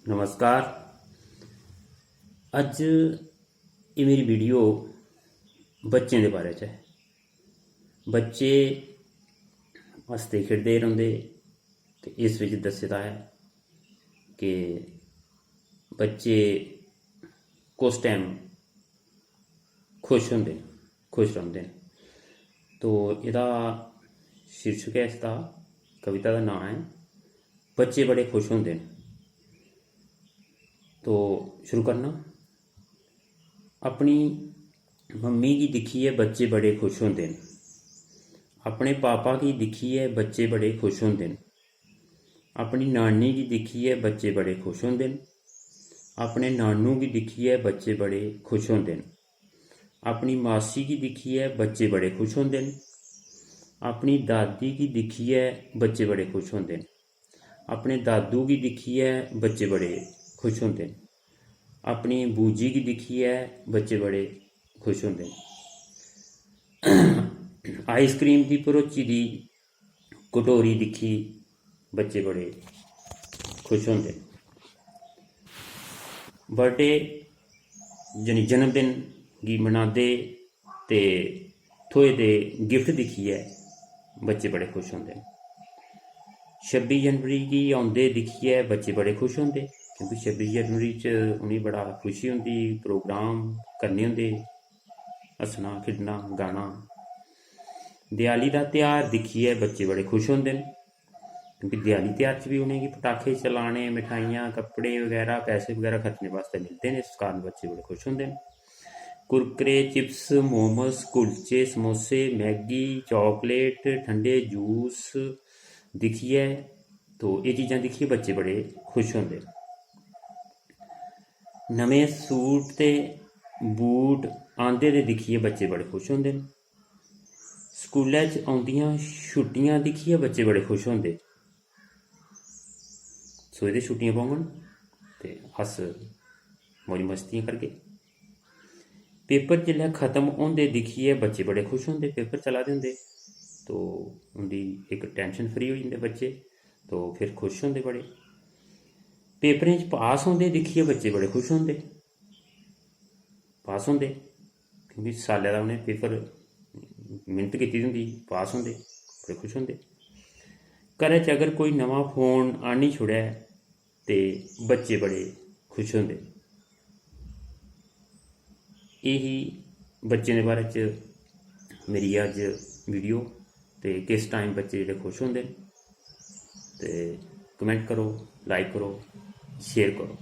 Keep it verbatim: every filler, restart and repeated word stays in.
नमस्कार। अज्ज एह् मेरी वीडियो बच्चें दे बारे च ऐ। बच्चे हसदे खेढदे रौंह्दे ते इस बिच दस्से दा ऐ कि बच्चे कुस टाइम खुश होंदे न, खुश रौंह्दे न। तो एह्दा शीर्षक ऐ इसदा, कविता दा नांऽ ऐ बच्चे बड़े खुश होंदे न। तो शुरू करना। अपनी मम्मी गी दिक्खियै बच्चे बड़े खुश होंदे न। अपने पापा गी दिक्खियै बच्चे बड़े खुश होंदे न। अपनी नानी गी दिक्खियै बच्चे बड़े खुश होंदे न। अपने नानू गी दिक्खियै बच्चे बड़े खुश होंदे न। अपनी मासी गी दिक्खियै बच्चे बड़े खुश होंदे न। अपनी दादी गी दिक्खियै बच्चे बड़े खुश होंदे न। अपने दादू गी दिक्खियै बच्चे बड़े खुश होंदे न। अपनी बूजी गी दिक्खियै बच्चे बड़े खुश होंदे न। आइसक्रीम दी भरोची दी कटोरी दिक्खी बच्चे बड़े खुश होंदे न। बर्थडे यानी जन्मदिन गी मनांदे ते थ्होए दे गिफ्ट दिक्खियै बच्चे बड़े खुश होंदे न। छब्बी जनवरी गी औंदे दिक्खियै बच्चे बड़े खुश होंदे, क्योंकि छब्बी जनवरी च उ'नेंगी बड़ा खुशी होंदी, प्रोग्राम करने होंदे, हस्सना खेढना गाना। देआली दा ध्यार दिक्खियै बच्चे बड़े खुश होंदे न, क्योंकि देआली ध्यार च बी उ'नेंगी पटाखे चलाने, मठाइयां, कपड़े बगैरा, पैसे बगैरा खर्चने बास्तै मिलदे न। इस कारण बच्चे बड़े खुश होंदे न। कुरकुरे, चिप्स, मोमोस, कुलचे, समोसे, मैगी, चॉकलेट, ठंडे जूस दिक्खियै, तो एह् चीज़ां दिक्खियै बच्चे बड़े खुश होंदे न। नमें सूट ते बूट आंदे दे दिक्खियै बच्चे बड़े खुश होंदे न। स्कूलै च औंदियां छुट्टियां दिक्खियै बच्चे बड़े खुश होंदे। सोचदे छुट्टियां पौङन ते अस मौज मस्तियां करगे। पेपर जिसलै खत्म होंदे दिक्खियै बच्चे बड़े खुश होंदे, पेपर चला दे होंदे तो उं'दी इक टैंशन फ्री होई जंदे बच्चे, तो फिर खुश होंदे बड़े। पेपरें च पास होंदे दिक्खियै बच्चे बड़े खुश होंदे, पास होंदे, क्योंकि साल्लै दा उ'नें पेपर मेह्नत कीती दी होंदी, पास होंदे, बड़े खुश होंदे। घरै च अगर कोई नमां फोन आह्नी छुड़ै ते बच्चे बड़े खुश होंदे। एह् ही बच्चें दे बारे च मेरी अज्ज वीडियो। ते किस टाइम बच्चे जेह्ड़े खुश होंदे न, ते कमेंट करो, लाइक करो, शेयर करो।